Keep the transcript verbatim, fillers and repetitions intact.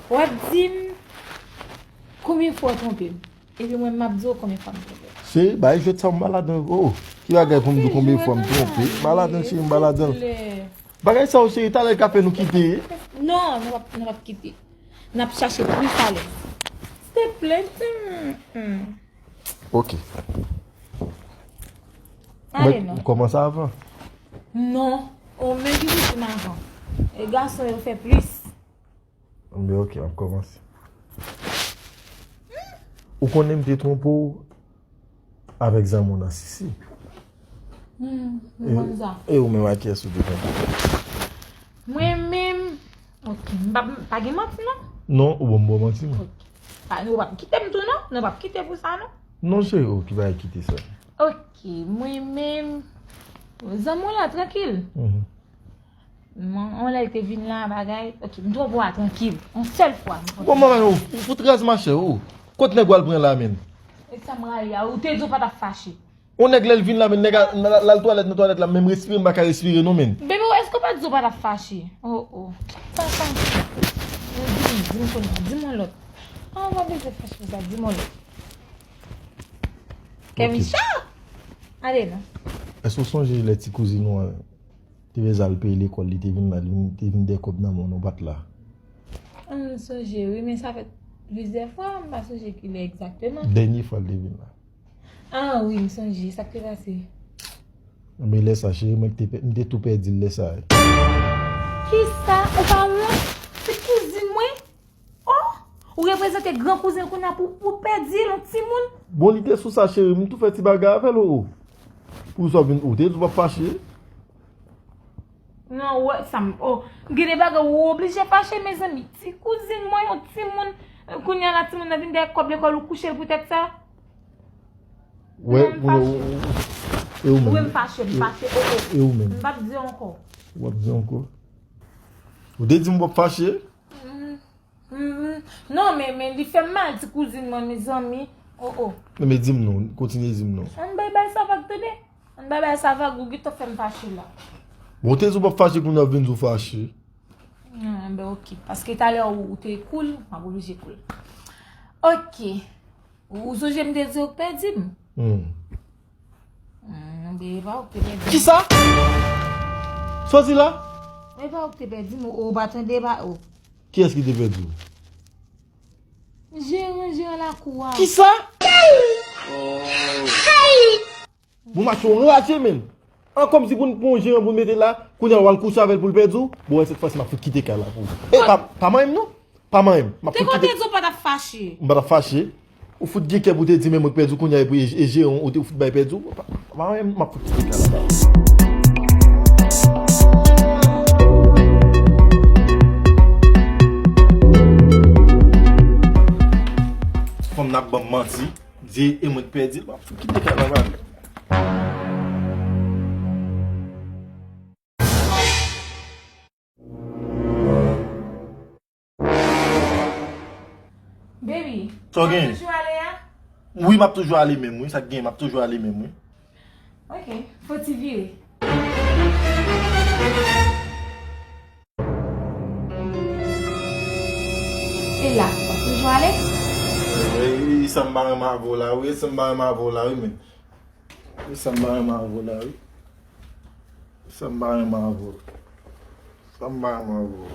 W ap di m konbyen fwa w twonpe m. Epi mwen, m ap di w konbyen fwa m twonpe w. Cheri, bay jwèt sa, m pa ladan. Oh, ki bagay pou m di w konbyen fwa m twonpe? M pa ladan, cheri, m pa ladan. Silvouplè. Bagay sa yo, cheri, talè ka fè nou kite. Non, nou p ap, nou p ap kite. N ap chache plis alèz. Silvouplè, di m. Ok. Ale non. M kòmanse avan. Non. Ou menm ki kouche m avan. E gason yo fè plis. Anben, ok, m ap kòmanse. Ou konnen m te twonpe w avèk zanmi w nan Sisi. Hmm, m konn sa. E ou menm ak kiyès ou te twonpe? Mwen menm, ok, m pa, pa gen manti non? Non, ou ban m bon manti, mwen. Ok. Pa, nou p ap kite m tou non? Nou p ap kite pou sa non? Non, cheri, oh, ki bagay kite sa? Ok, mwen menm, zanmi w la, trankil. Mhm. Mwen, on lè l te vin la, bagay, ok, m twonpe w a, trankil. On sèl fwa, m twonpe w. Bon, manman, ou, ou fout raz, machè, ou. Kot nèg w al pran la, menm? E sa m rayi a, ou te di w pa t ap fache. On nèg, lè l vin la, menm nèg a, l al twalèt, nan twalèt la, menm respire, m pa ka respire, non, menm. Bebe, èske w pa t di w pa t ap fache? Oh, oh. Sa, sa. Di m, di m kounye a, di m on lòt. Ah, w pa bezwen fache pou sa, di m on lòt. Kèmicha! Ale non. Èske w sonje lè ti kouzin ou an te bezwen al peye lekòl, li te vin la, li vin, te vin dèyè kòb nan men w, nou pa t la? M sonje, wi, men sa fè plizyè fwa, m pa sonje kilè egzakteman. Dènye fwa l te vin la. Ah, wi, m sonje, sa k te pase? Men lè sa, cheri, mwen te pè-, m te tou pèdi l lè sa. Kisa? Ou pa wont? Se kouzin mwen? Oh! Ou reprezante gran kouzen kounye a pou, pou pèdi l, yon timoun? Bon, li te sou sa, cheri, m tou fè ti bagay avè l, oh, oh. Pou sa w vin, ou te di w p ap fache. Non, ou wè sa m, oh, gen de bagay ou oblije fache, mezanmi. Ti kouzin mwen, yon timoun, kounye a la, timoun nan vin dèyè kòb lekòl, ou kouche l poutèt sa? Wè, non, m fache. E ou menm? Wi, m fache, m fache, oh, oh. E ou menm? M p ap di ankò. W ap di ankò? Ou te di m w ap fache? Mm, mm, mm. Non, men, men li fè m mal, ti kouzin mwen, mezanmi. Oh, oh. Non, men di m non, kontinye di m non. Ann bay bay sa vag, tande. Ann bay bay sa vag, ou gentan fè m fache la. Bon, te di w p ap fache, kounye a w vin di w fache. Ah, ben, ok. Paske talè ou, ou te cool, m ap oblije cool. Ok. Ou, ou sonje m te di w k pèdi m? Hmm. Hmm, ben, e pa ou k te pèdi m. Kisa? Sa w di la? E pa ou k te pèdi m, ou, ou pa tande, e pa ou. Kiyès ki te pèdi w? Jeran, jeran lakou a. Kisa? Bon, mache w anraje, menn. An kòmsi pou n pran yon jeran pou n mete la, kounye a w al kouche avè l pou l pèdi w. Bon, wè, sèt fwa si m ap fout kite kay la pou ou. E pa, pa manyen m non. Pa manyen m. M ap fout kite. Te konn te di w pa t ap fache. M pa t ap fache. Ou fout gen kè pou te di menm mwen k pèdi w, kounye a epi e, e jeran w te fout bay pèdi w. Pa, pa manyen m, m ap fout kite kay la. Fanm nan ap ban m manti. Di e mwen k pèdi l, m ap fout kite kay la, baz. Baby, sa w gen? W ap toujou ale a? Wi, m ap toujou ale menm, wi. Sa k gen, m ap toujou ale menm, wi. Ok, fò ti vire. E la, w ap toujou ale? E, e, e sa m pa renmen avè w la, wi. E sa m pa renmen avè w la, wi, men. E sa m pa renmen avè w la, wi. E sa m pa renmen avè w. Sa m pa renmen avè w.